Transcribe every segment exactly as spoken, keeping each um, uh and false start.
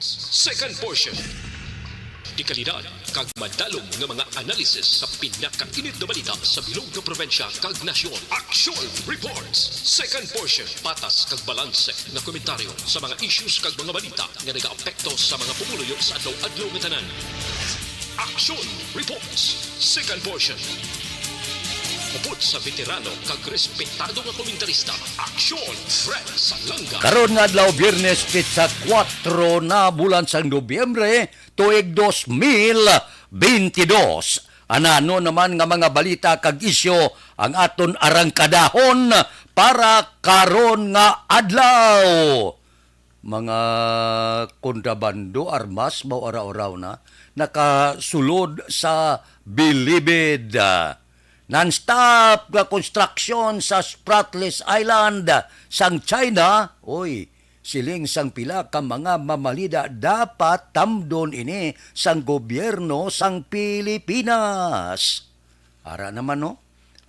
Second portion. Dekalidad kag madalom nga mga analisis sa pinakainit nga balita sa bilog nga probinsya kag nasyon. Action Reports. Second portion. Patas kag balanse nga komentaryo sa mga issues kag mga balita nga nagaapekto sa mga pumuluyo sa adlaw-adlaw nga tanan. Action Reports. Second portion. Upod sa veterano kag respetado nga komentarista, Action Fred Salanga. Karon nga adlaw, Biyernes, petsa kuwatro na bulan sang Nobyembre, tuig dos mil bentidós. Anano naman nga mga balita kag isyu ang aton arangkadahon para karon nga adlaw? Mga kontrabando, armas, mauraw-uraw na, nakasulod sa Bilibid. Non-stop nga construction sa Spratlys Island sang China. Oy, siling sang pila ka mga mamalida, dapat tamdon ini sang gobyerno sang Pilipinas. Ara naman, no?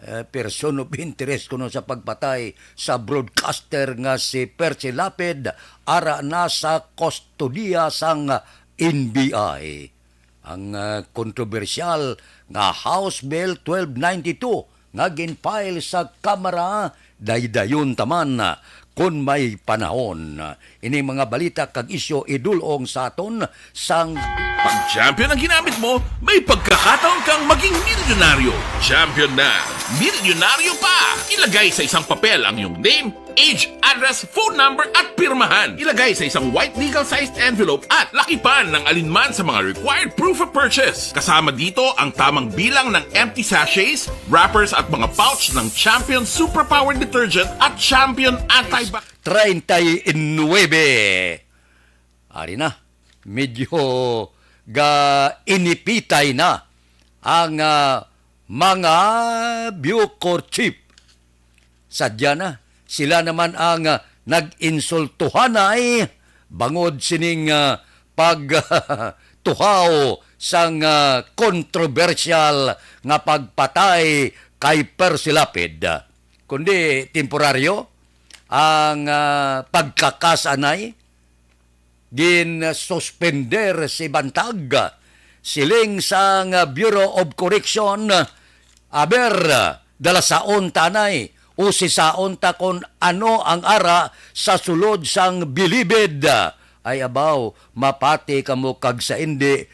Eh, person of interest kuno sa pagpatay sa broadcaster nga si Percy Lapid, ara na sa kustodiya sang N B I. Ang, ah, kontrobersyal nga House Bill twelve ninety-two nga gin-file sa Kamara, daydayon ta man, ah, kon may panahon. Ini mga balita kag isyu idul-ong sa aton sang Pag champion ang ginamit mo, may pagkakataon kang maging milyonaryo. Champion na, milyonaryo pa! Ilagay sa isang papel ang iyong name, age, address, phone number, at pirmahan. Ilagay sa isang white legal-sized envelope at lakipan ng alinman sa mga required proof of purchase. Kasama dito ang tamang bilang ng empty sachets, wrappers, at mga pouch ng Champion Superpower Detergent at Champion Anti-Bac- treinta y nueve. Ari na, medyo ga-inipitay na ang, ah, mga Bucor chief. Sadya na, sila naman ang, ah, nag-insultuhanay bangod sining, ah, pagtuhaw sang, ah, kontrobersyal nga pagpatay kay Percy Lapid. Kundi temporaryo ang, ah, pagkakas-anay, ginsuspender si Bantag. Siling sang Bureau of Correction, aber, dalasaon ta anay, usisaon ta kon ano ang ara sa sulod sang Bilibid. Ay abaw, mapati kamo kag sa indi,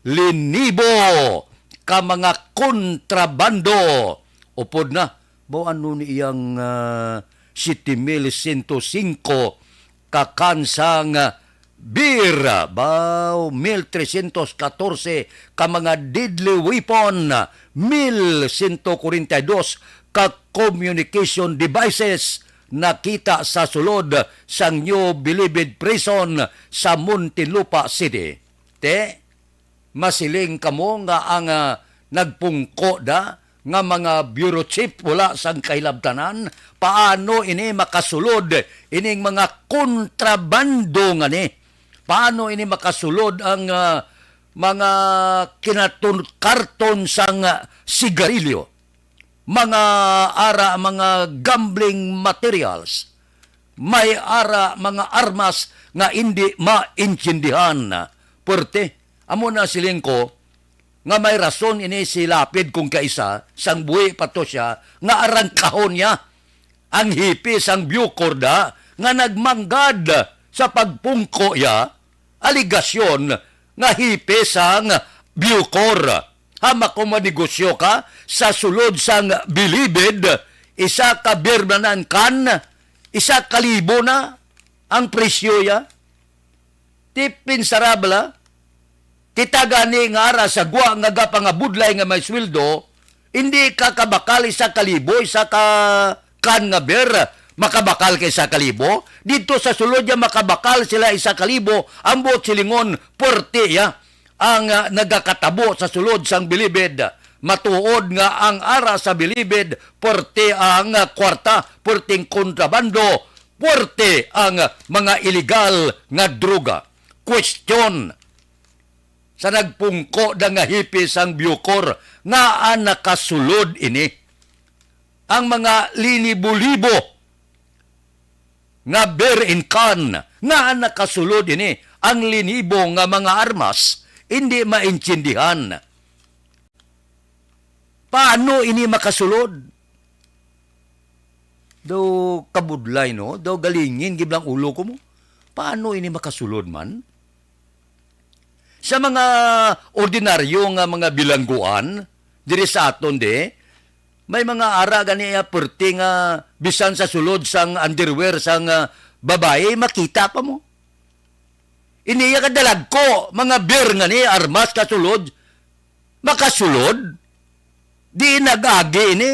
linibo ka mga kontrabando. Upod na, baw ano ni iyang, ah, siyete mil sento singko ka kan sang, ah, beer, baw mil tresyentos katorse ka mga deadly weapon, mil sento kwarenta y dos ka communication devices nakita sa sulod sang New Bilibid Prison sa Muntinlupa City. Te, masiling kamo nga ang, ah, nagpungko da nga mga bureau chief wala sang kahilabtanan? Paano ini makasulod ining mga kontrabando nga ni? Paano ini makasulod ang, ah, mga kinatun-, karton sang, ah, sigarilyo? Mga ara, mga gambling materials, may ara, mga armas nga indi maintindihan. Puwerte, amo na siling ko nga may rason ini si Lapid kung kaisa, sang buhi pa to siya, nga arangkahon niya ang hipi sang Bucor da nga nagmanggad sa pagpungko ya. Aligasyon nga hipi sang Bucor. Hamak kung manegosyo ka sa sulod sang Bilibid, isa ka beer man ang kan, isa ka libo na ang presyo ya. Ti pinsara bala, kita gani nga ara sa gwa nga gapangabudlay nga may sweldo, hindi ka kabakal isa ka libo, isa ka kan nga beer, makabakal ka isa ka libo. Didto sa sulod niya, makabakal sila isa ka libo, ang buot silingon, puwerte ya ang, ah, nagakatabo sa sulod sang Bilibid. Matuod nga ang ara sa Bilibid, puwerte ang, ah, kwarta, puwerteng kontrabando, puwerte ang, ah, mga iligal nga droga. Question, sa nagpungko da nga hipi sang Bucor, ngaa nakasulod ini? Ang mga linibo-libo nga beer and can, ngaa nakasulod ini? ang linibo nga mga armas, indi maintindihan. Paano ini makasulod? Daw kabudlay, no? Daw galingin gid lang ulo ko mo. Paano ini makasulod man? Sa mga ordinaryo nga mga bilangguan diri sa aton di, may mga ara gani, ah, perti nga bisan sa sulod sang underwear sang, ah, babayi, makita pa mo. Ini iya kadalagko, mga beer nga ni, armas kasulod, makasulod. Di nag-agi ini.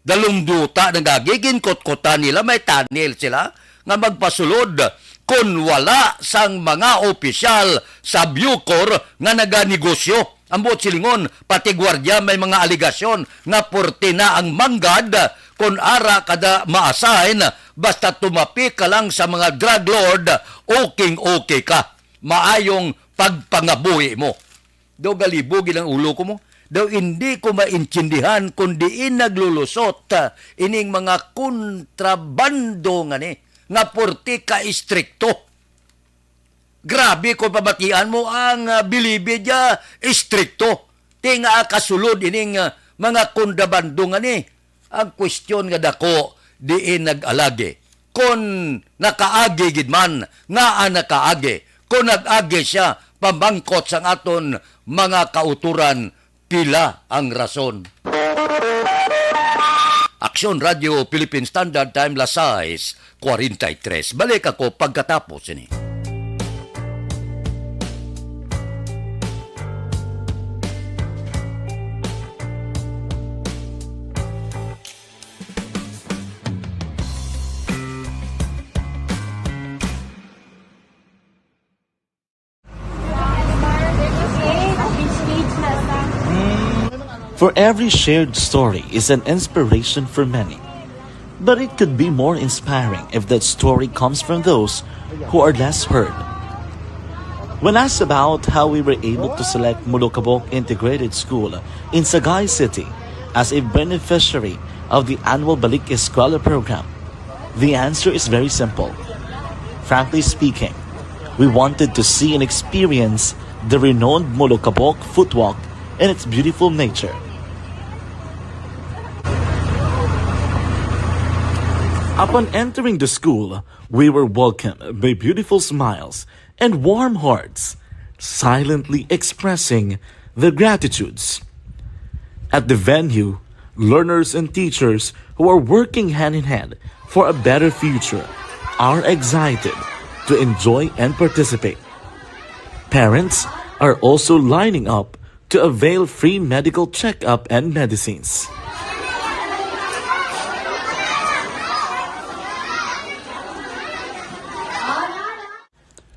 Dalumduta nag-agi, ginkutkutan nila, may tunnel sila nga magpasulod kon wala sang mga opisyal sa Bucor nga naganegosyo. Ang buot silingon, pati gwardiya may mga alegasyon nga purti na ang manggad kon ara ka da ma-assign, basta tumapi ka lang sa mga drug lord, okay-okay ka. Maayong pagpangabuhi mo. Daw galibog ilang ulo ko mo. Daw hindi ko maintindihan kung diin naglulusot, ah, ining mga kontrabando nga ni, nga purti ka istrikto. Grabe kung pamatian mo ang, ah, bilibid niya, istrikto. Ti nga kasulod ining, ah, mga kontrabando nga ni. Ang kwestiyon nga dako, diin nag-alagi. Kon nakaagi gid man, ngaa nakaagi? Kon nag-agi siya, pamangkot sang aton mga kauturan, pila ang rason? Aksyon Radio Philippine Standard Time, las sais cuarenta y tres. Balik ako pagkatapos ini. For every shared story is an inspiration for many. But it could be more inspiring if that story comes from those who are less heard. When asked about how we were able to select Molokabok Integrated School in Sagay City as a beneficiary of the annual Balik Eskwela program, the answer is very simple. Frankly speaking, we wanted to see and experience the renowned Molokabok footwalk and its beautiful nature. Upon entering the school, we were welcomed by beautiful smiles and warm hearts, silently expressing their gratitudes. At the venue, learners and teachers who are working hand in hand for a better future are excited to enjoy and participate. Parents are also lining up to avail free medical checkup and medicines.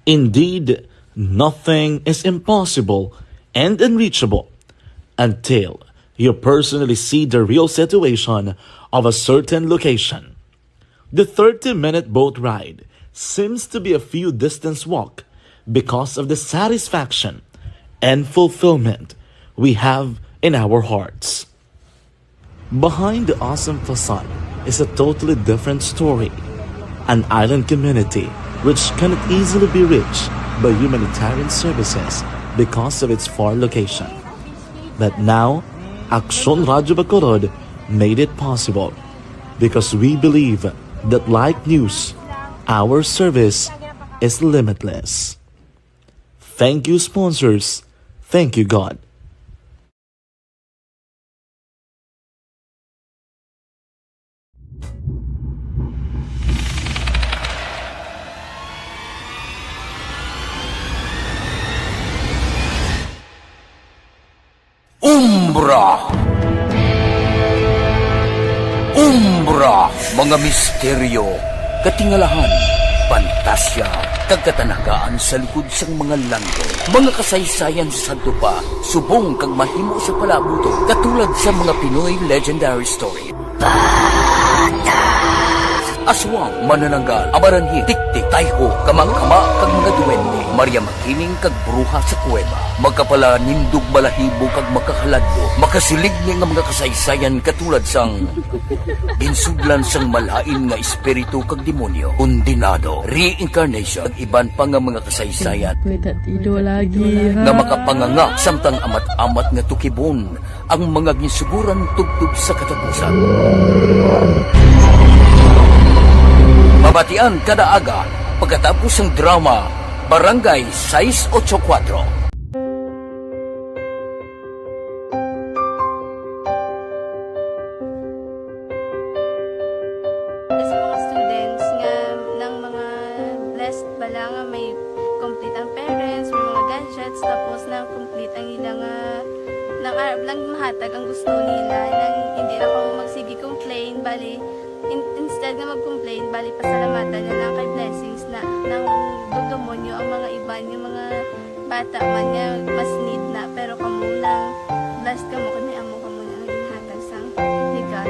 Indeed, nothing is impossible and unreachable until you personally see the real situation of a certain location. The thirty-minute boat ride seems to be a few distance walk because of the satisfaction and fulfillment we have in our hearts. Behind the awesome facade is a totally different story, an island community which cannot easily be reached by humanitarian services because of its far location. But now, Aksyon Radyo Bacolod made it possible because we believe that like news, our service is limitless. Thank you, sponsors. Thank you, God. Umbra. Umbra, mga misteryo, katingalahan, pantasya, kag katanagaan sa lugod sang mga langit. Mga kasaysayan sa sadto pa, subong kag mahimo sa palaabuton, katulad sa mga Pinoy legendary story. Aswang, manananggal, amaranhi, tiktik, tayho, kamangkama, kag mga duwende, Maria Makiling kag bruha sa kuweba, makapalanindog balahibo kag makahaladlo, makasiligni nga mga kasaysayan katulad sang ginsudlan sang malain nga espiritu kag demonyo, kondenado, reincarnation, kag iban pa nga mga kasaysayan May tatido lagi, ha? Nga makapanganga samtang amat-amat nga tukibon ang mga ginsuguran tubtob sa katapusan. Mabatian kada aga pagkatapos sang drama Barangay Sais Ocho Cuatro. Sa mga students nga, ng mga blessed bala nga may complete ang parents, may mga gadgets, tapos na complete ang ila nga, nang arab lang mahatag ang gusto nila, nang hindi na kamo magsige complain, bali, in-, instead nga mag-complain, bali, pasalamatan na lang kay blessings na, nang dugdumon nyo ang mga iban, yung mga bata man nga mas need na, pero kamo lang, blessed kamo kay may amo kamo na nga ginhatag sang legal.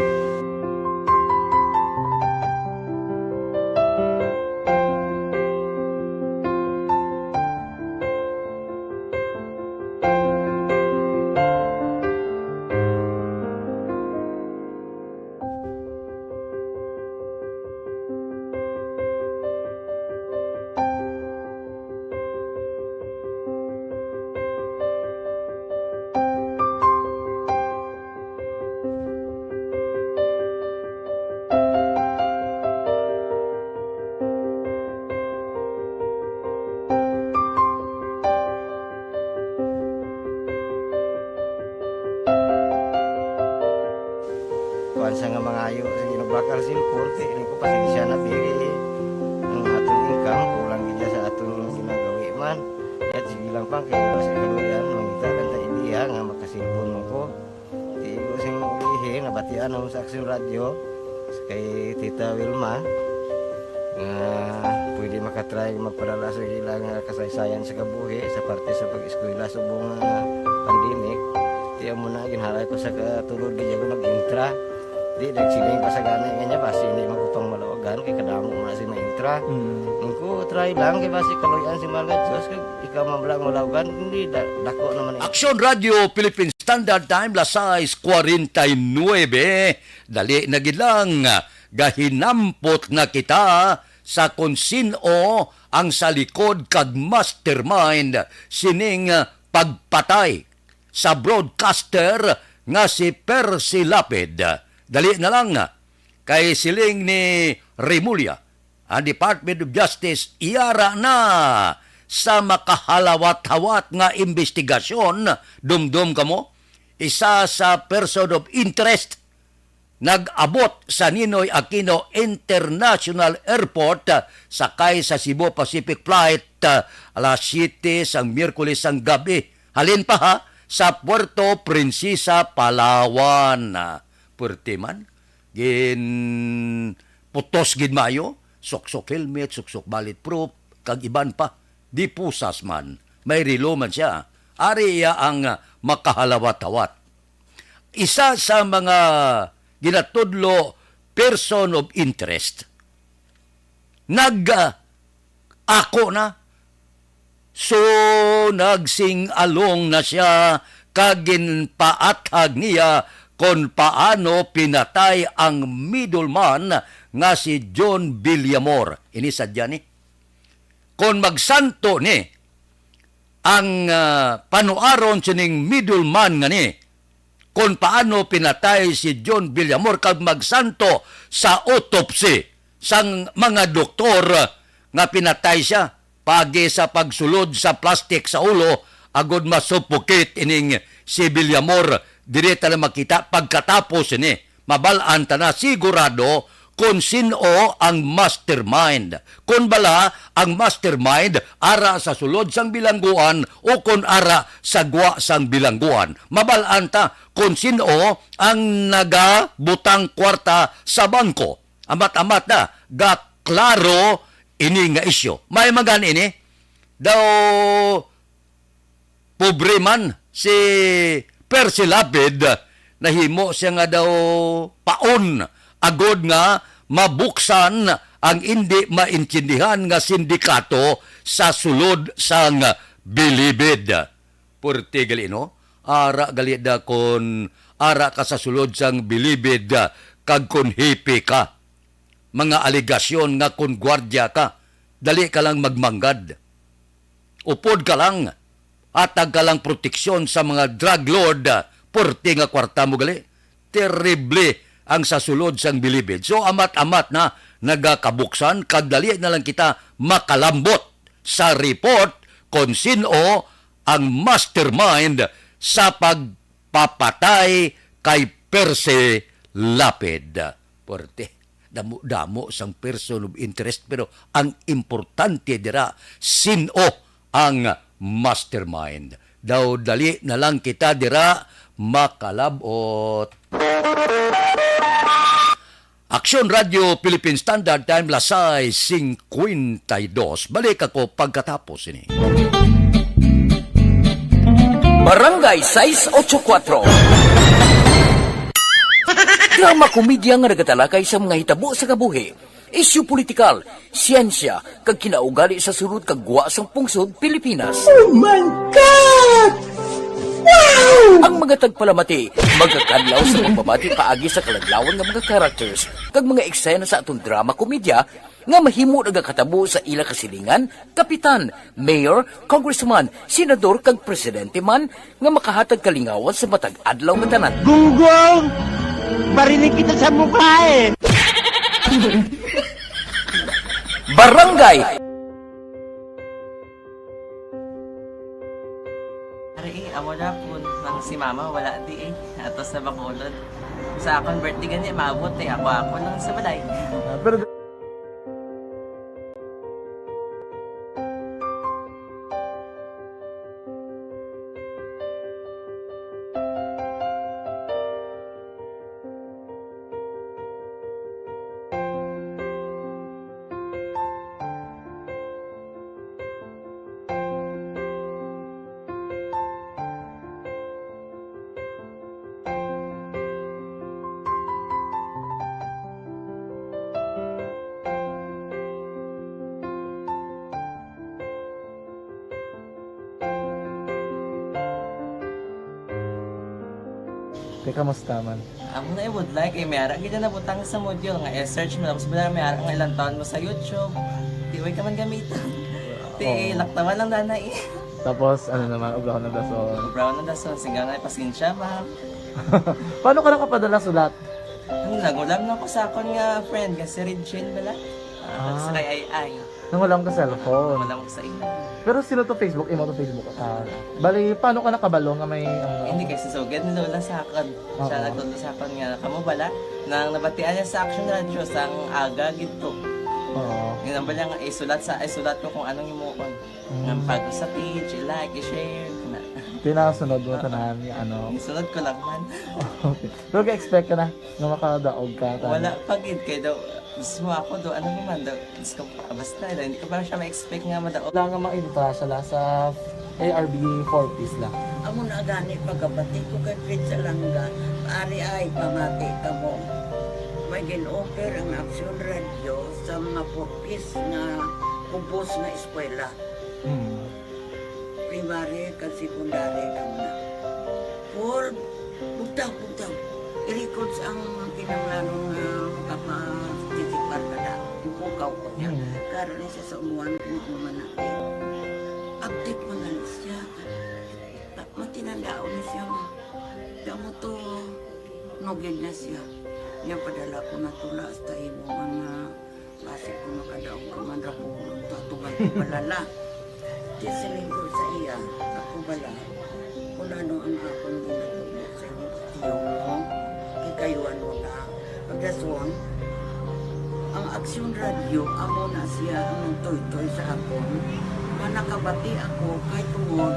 Kuwan sa nga mga ayo, sige, nagbakal sin korte, ini ko pasensya na, biri. Ang aton income, kulang gid sa aton ginagawi man. At sige lang pang, kaya mas ikaluyan, mangita lang ta idea nga makasilpon mo ko. Di ko sing ihi, nabatian ako sa Aksyon Radyo, kay Tita Wilma, nga pwede makatry magpadala sa ila nga kasaysayan sa kabuhi sa parte sa pag-eskwela subong nga pandemic. Di amo na, ginhalay ko sa katulod, di ako nag-intra. Di, nagsiling pa sa gani nga niya, basi hindi man ko pang malawagan, kay kadamo man si ma-intra. Mm. Ang ko, try lang, kay basi kaluyan si mga Diyos, kag ikaw man lang malawagan, hindi, da-, dako naman eh. Aksyon Radyo Philippine Standard Time, las sais cuarenta y nueve. Dali na gid lang, gahinampot na kita sa kon sin-o ang sa likod kag mastermind sining pagpatay sa broadcaster nga si Percy Lapid. Dali na lang, kay siling ni Remulla, ang Department of Justice, iyara na sa makahalawat-hawat nga imbestigasyon. Dumdom kamo, isa sa person of interest nag-abot sa Ninoy Aquino International Airport, ah, sakay sa Cebu Pacific Flight, ah, alas siyete sang Miyerkules sang gab-i. Halin pa, ha, sa Puerto Princesa, Palawan. Ah, puwerte man. Ginputos gid maayo, suksok helmet, suksok bulletproof, kag iban pa. Di pusas man, may relo man siya. Ari iya ang, ah, makahalawat-hawat. Isa sa mga ginatudlo person of interest. Nag, ah, ako na. So, nagsing-along na sia kag ginpaathag niya kon paano pinatay ang middleman nga si John Villamor. Ini sadya ni. Kon magsanto ni ang, ah, panuaron sining middleman nga ni, kon paano pinatay si John Villamor kag magsanto sa autopsy sang mga doktor nga pinatay siya, pagi sa pagsulod sa plastic sa ulo agod masuffocate ining si Villamor. Diri ta na makita pagkatapos ini. Mabal-an ta na sigurado kon sin-o ang mastermind. Kon bala ang mastermind ara sa sulod sang bilangguan o kon ara sa gwa sang bilangguan. Mabal-an ta kon sin-o ang nagabutang kwarta sa bangko. Amat-amat na, gaklaro ini nga isyu. May man gani ini, daw pobre man si Percy Lapid, nahimo siya nga daw paon agod nga mabuksan ang indi maintindihan nga sindikato sa sulod sang bilibid. Purti gali, no? Ara gali da kon ara ka sa sulod sang bilibid, kag kon hipi ka. Mga alegasyon nga kon gwardiya ka, dali ka lang magmanggad. Upod ka lang, atag ka lang proteksyon sa mga drug lord, ah, purti nga kwarta mo gali. Terrible ang sa sulod sang bilibid. So, amat-amat na nagakabuksan, kag dali na lang kita makalambot sa report kon sin-o ang mastermind sa pagpapatay kay Percy Lapid. Pwerte. Damo-damo sang person of interest, pero ang importante dira, sin-o ang mastermind. Daw dali na lang kita dira makalabot. Aksyon Radio Philippine Standard Time, las sais cincuenta y dos. Balik ako pagkatapos ini. Barangay sais ocho kuatro. Drama komedya nga nagatalakay sa mga hitabo sa kabuhi, isyu politikal, siyensya, kag kinaugali sa sulod kag gwa sang pungsod Pilipinas. Oh my God! Wow! Ang mga tagpalamati magakadlaw sa pagbabati paagi sa kaladlawan nga mga characters kag mga eksena sa aton drama komedya nga mahimo nagakatabo sa ila kasilingan, kapitan, mayor, congressman, senador, kag presidente man nga makahatag kalingawan sa matag adlaw nga tanan. Gunggong! Barinig kita sa mukha eh! Barangay Ari, eh, amo na po. Ang si mama, wala di eh. Ato sa Bacolod. Sa akon birthday gani, maabot eh. Ako, ako lang sa balay. Ah, pero Te, kamusta man? Amo na, eh, budlay kay may ara gid na nabutang sa module nga i-search mo, tapos wala may ara nga ilang taon mo sa YouTube. Di way ka man gamiton. Ti, oo, laktawan lang danay. Tapos, ano naman, obrahon ng dason. Obrahon ng dason, singga nga, pasensya, ma'am. Paano ka nakapadala sulat? Ano, nagulam na ko sa akon nga friend, nga si Regine bala. Ah, ah, sa kay Ay Ay. Nangulam ka cellphone. Nangulam ko sa imo. Pero sino to Facebook? Imo to Facebook account? Bali, paano ka nakabalo nga may, ano? Hindi, kay si Sugad ni Lola sa akon. Siya, oo, nagtudlo sa akon nga, kamo bala, nang nabatian niya sa Action Radio, sang aga gid to. Oo. Yun ang bala nga, isulat sa, isulat ko kung anong himuon. Mm. Nga pag sa page, i-like, i-share, na. Tinasunod mo, ah, tanan nga, ano? Isunod ko lang man. Okay. Pero ga-expect ka na nga makadaog ka, tanan? Wala pa gid, kay daw, gusto mo ako, do, ano naman, daw, Diyos ko, basta, hindi ko pa siya ma-expect nga madaog. Wala nga maibutang sila sa A R B four Ps lang. Amo na gani pagkabati ko kay Fred Salanga, ari ay pamati kamo. May gin-offer ang Action Radio sa mga four Ps nga kubos nga eskwela. Mm. Primary kag secondary lang na. Paul, bugtaw, bugtaw. I-records ang kinahanglanon nga makaparticipar ka na. Ipukaw ko niya. Mm. Karon ni siya sa umuan, kung ano man na, eh, update mo na lang siya. Ta-, matinandaon na siya, ma. Kamo to, nugid na siya. Niya padala ko na tula hasta imo man nga basi ko makadaog ka man ra ko, tatuman ko balala. Di siling ko sa iya, ako bala, kung ano ang akong ginatubo sa inyo, tiyo mo, kikayuan mo na. Pagdason, ang Aksyon Radio, amo na siya ang nagtoytoy sa akon. Nga nakabati ako kay tungod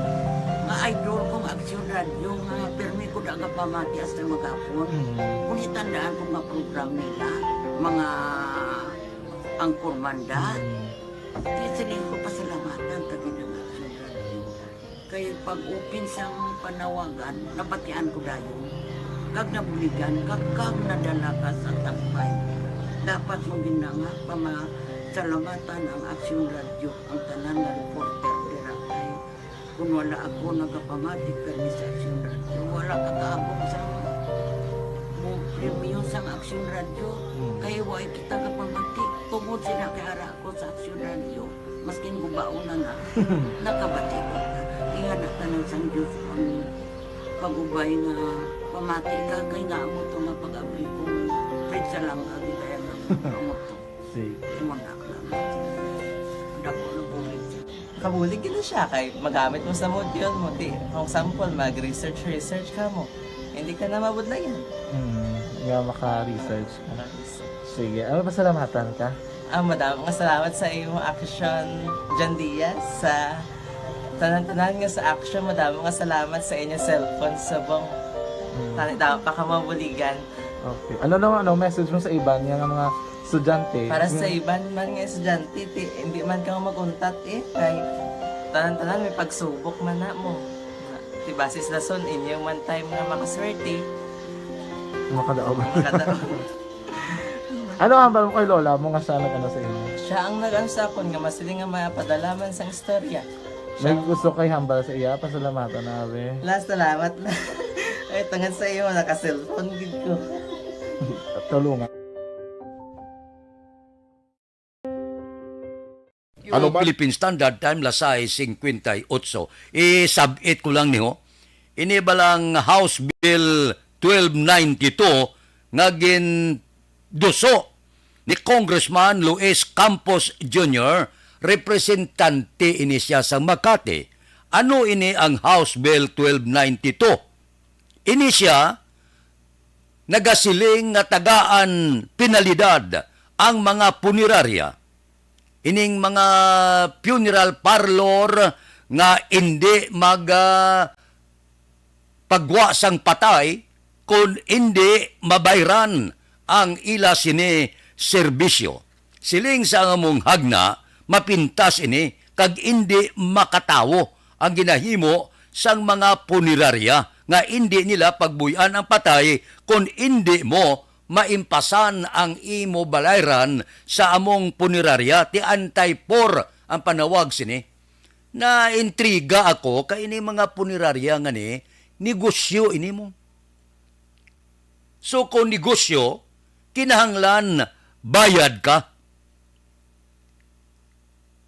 nga idol kong Aksyon Radio nga pirmi ko daga pamati hasta maghapon. Mm. Kung itandaan ko nga program nila, mga Ang Kurmanda. Mm. Di siling ko pasalamatan ta gid ang Aksyon Radio. Kay pag-open sang panawagan, nabatian ko dayon. Kag nabuligan, kag, kag nadala ka sa tampay. Dapat mo gina nga pamasalamatan ang Aksyon Radyo, ang tanan nga reporter dira kay kung wala ako nagapamati kani sa Aksyon Radyo, wala ka kaabot sa mo premyo sang Aksyon Radyo. Hmm. Kay wala kita kapamati tungod sila kay ara ako sa Aksyon Radyo. Maskin gubaon na na, nakabati ko na. Ingana tanan sang Diyos ang pag-ubay nga pamati ka kay nga amo to nga pag-abli ko. Prinsa lang ka gid ang amo to. Sige. Imo na lang. Dako na bulig siya. Kabulig gid siya kay magamit mo sa module mo. Ti, for example, mag-research, research ka mo. Hindi ka na mabudlayan. Hmm, nga maka-research ka. Maka-research. Sige, ano, pasalamatan ka? Ah, madamo nga salamat sa imo action, John Diaz, sa tanan-tanan nga sa action. Madamo nga salamat sa inyo cellphone subong. Hmm. Tani daw pa ka mabuligan. Okay. Ano naman, ano message mo sa iban nga mga estudyante? Para sa Hmm. iban man nga estudyante, ti, hindi man ka maguntat eh. Kay tanan-tanan may pagsubok man na mo. Ti, basis lason, inyo man time nga makaswerte. Makadaog. Makadaog. Ano ang hambal mo kay lola mo nga siya nag-ano sa inyo? Siya ang nag-ano sa akon nga masiling nga mapadala man sang istorya. May Siya gusto kay hambal sa iya, pasalamatan na, be. La, salamat na. Ay, tungod sa iyo, naka-cellphone gid ko. Tulungan. Ano ba? Philippine Standard Time, las sais cincuenta y ocho. Isab-it ko lang niho. Ini balang House Bill twelve ninety-two nga ginduso ni Congressman Luis Campos Junior, representante ini siya sa Makati. Ano ini ang House Bill twelve ninety-two? Ini siya nagasiling nga tagaan penalidad ang mga punerarya. Ining mga funeral parlor nga indi mag, ah, pagwa sang patay kon indi mabayran ang ila sini serbisyo. Siling sa among hagna, mapintas ini kag indi makatawo ang ginahimo sang mga punerarya nga indi nila pagbuy-an ang patay kon indi mo maimpasan ang imo balayran sa among punerarya. Ti anti-poor ang panawag sini. Naintriga ako kay ini mga punerarya nga ni negosyo ini mo. So, kung negosyo, kinahanglan bayad ka.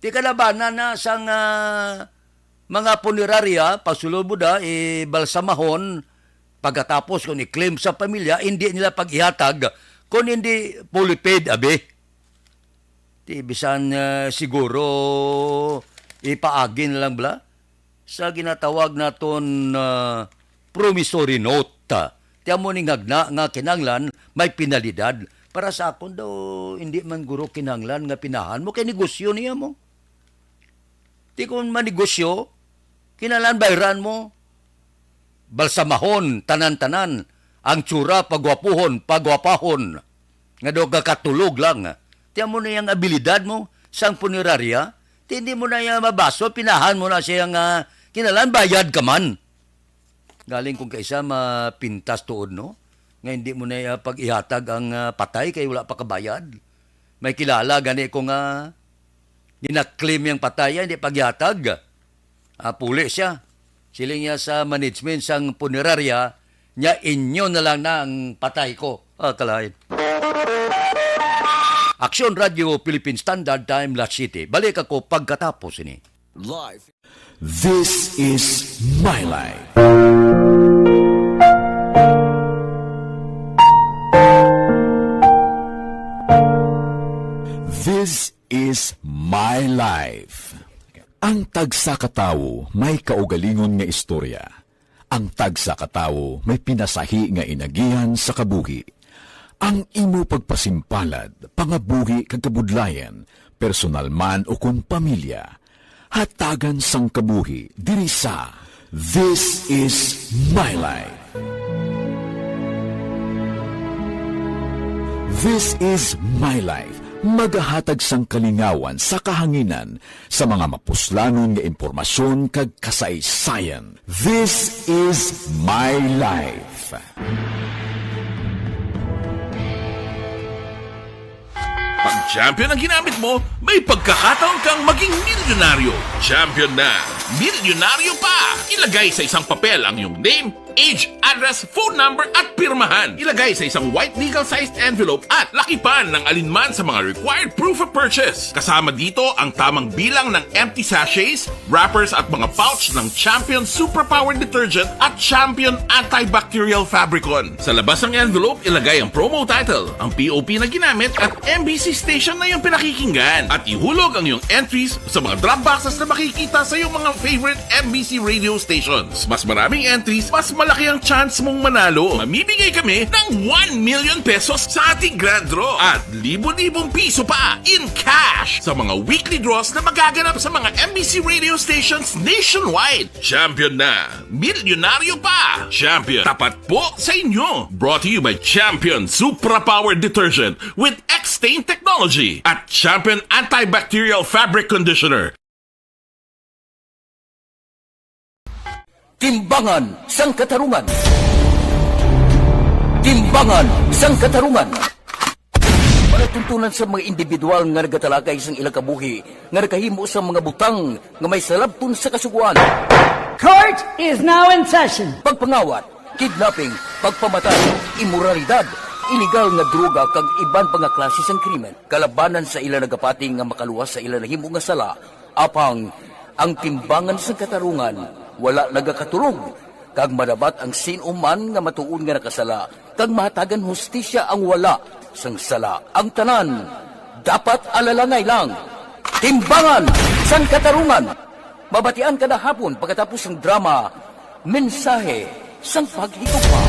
Ti kalabanan na sang, ah, mga punerarya, pasulod mo da, ibalsamahon, pagkatapos kung i-claim sa pamilya, hindi nila pag-ihatag, kung hindi fully paid, abi. Ti bisan, ah, siguro ipaagi na lang bala sa ginatawag naton, ah, promissory note. Ti amo ning hagna nga kinahanglan may penalidad. Para sa akon daw, hindi man guro kinahanglan nga pinahan mo kay negosyo niya mo. Ti kung manegosyo, kinahanglan bayran mo. Balsamahon, tanan-tanan. Ang tsura, pagwapuhon, pagwapahon. Nga daw kakatulog lang. Ti amo na yung abilidad mo sang punerarya. Ti hindi mo na iya mabaso, pinahan mo na siya nga kinahanglan bayad ka man. Galing kung kaisa mapintas tuod, no? Nga hindi mo na iya pag-ihatag ang, ah, patay kay wala pa kabayad. May kilala gani ko nga gina-claim yang patay, hindi pagyatag. Ah, puli siya. Siling niya sa management sang punerarya, niya inyo na lang na ang patay ko. Ah, kalain. Aksyon Radyo Philippine Standard Time, Las Siete. Balik ako pagkatapos ini. Live. This is My Life. This is My Life. Ang tagsa ka tawo may kaugalingon nga istorya. Ang tagsa ka tawo may pinasahi nga inagihan sa kabuhi. Ang imo pagpasimpalad, pangabuhi kag kabudlayan, personal man ukon pamilya, hatagan sang kabuhi diri sa This Is My Life. This Is My Life, magahatag sang kalingawan sa kahanginan sa mga mapuslanon nga impormasyon kag kasaysayan. This Is My Life. Champion ang ginamit mo, may pagkakataon kang maging milyonaryo. Champion na, milyonaryo pa! Ilagay sa isang papel ang iyong name, age, address, phone number, at pirmahan. Ilagay sa isang white legal-sized envelope at lakipan ng alinman sa mga required proof of purchase. Kasama dito ang tamang bilang ng empty sachets, wrappers at mga pouch ng Champion Superpower Detergent at Champion Antibacterial Fabricon. Sa labas ng envelope, ilagay ang promo title, ang P O P na ginamit at M B C station na iyong pinakikinggan. At ihulog ang iyong entries sa mga drop boxes na makikita sa iyong mga favorite M B C radio stations. Mas maraming entries, mas malaki ang chance mong manalo. Mamimigay kami ng one million pesos sa ating grand draw at libo-libong piso pa in cash sa mga weekly draws na magaganap sa mga M B C radio stations nationwide. Champion na! Milyonaryo pa! Champion, tapat po sa inyo! Brought to you by Champion Supra Power Detergent with X-Stain Technology at Champion Antibacterial Fabric Conditioner. Timbangan sang Katarungan. Timbangan sang Katarungan. Palatuntunan sa mga individual nga nagatalakay sang ilang kabuhi nga nakahimo sa mga butang nga may salabton sa kasugoan. Court is now in session. Pagpangawat, kidnapping, pagpamatay, imoralidad, iligal nga droga kag iban pa nga klase sang krimen kalabanan sa ila nagapati nga makaluwas sa ila nahimo nga sala. Apang ang timbangan sang katarungan wala nagakatulog, kag madapat ang sin-o man nga matuod nga nakasala kag mahatagan hustisya ang wala sang sala. Ang tanan dapat alalangay lang. Timbangan sang Katarungan. Mabatian kada hapon pagkatapos sang drama, Mensahe sang Paghigugma.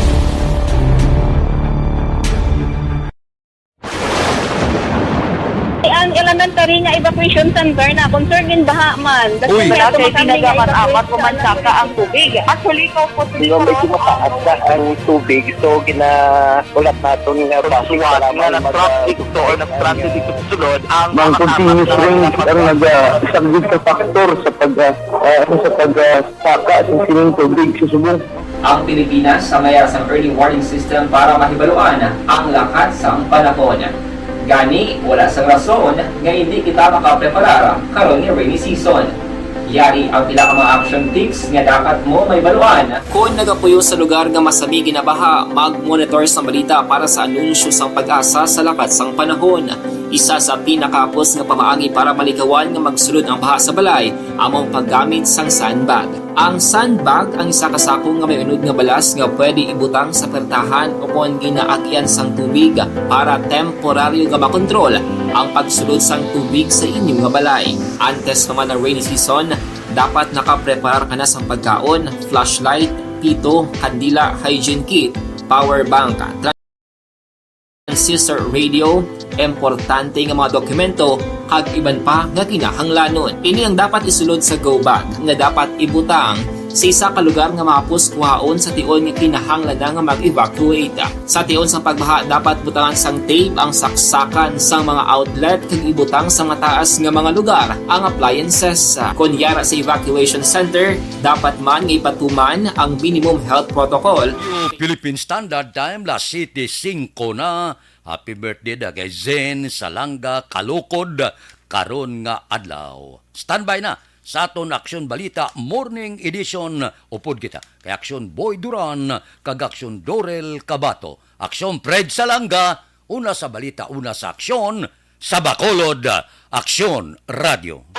Ang elementary nga evacuation center na concern in baha man. Uy. Wala kay tinaga man amat pumansaka ang tubig. Actually, ikaw po, Di ba, medyo mataas na ang tubig, so ginaulat naton nga base nga sa mga nag-traffic to or nag-transit dito sa sulod, ang mga continuous rain ang nag-, ah, isang big factor sa pag, ah, ah, ano, sa pag, ah, saka sa sining tubig sa subong. Ang Pilipinas sa mayara sang early warning system para mahibaluan ang lakat sang panahon. Gani, wala sang rason nga indi kita makapreparar karon nga rainy season. Yari ang pila ka mga action tips nga dapat mo mahibaluan. Kon nagapuyo sa lugar nga masami ginabaha, mag-monitor sang balita para sa anunsyo sang PAGASA sa lakat sang panahon. Isa sa pinakahapos nga pamaagi para malikawan nga magsulod ang baha sa balay amo ang paggamit sang sandbag. Ang sandbag ang isa ka sako nga may unod nga balas nga pwede ibutang sa pertahan o kon ginaagyan sang tubig para temporaryo nga makontrol ang pagsulod sang tubig sa inyo nga balay. Antes pa man ang rainy season, dapat nakapreparar ka na sang pagkaon, flashlight, pito, kandila, hygiene kit, power bank, transistor radio, importante nga mga dokumento, kag iban pa nga kinahanglanon. Ini ang dapat isulod sa go bag nga dapat ibutang sa isa ka lugar nga mahapos kuhaon sa tion nga kinahanglan na nga mag-evacuate. Sa tion sang pagbaha, dapat butangan sang tape ang saksakan sang mga outlet kag ibutang sa mataas nga mga lugar ang appliances. Kon yara sa evacuation center, dapat man nga ipatuman ang minimum health protocol. Philippine Standard Time, las siete singko na. Happy birthday da kay Zen Salanga Kalukod karon nga adlaw. Standby na sa aton Aksyon Balita Morning Edition. Upod kita kay Aksyon Boy Duran kag Aksyon Dorel Cabato. Aksyon Fred Salanga, una sa balita, una sa aksyon, sa Bacolod, Aksyon Radio.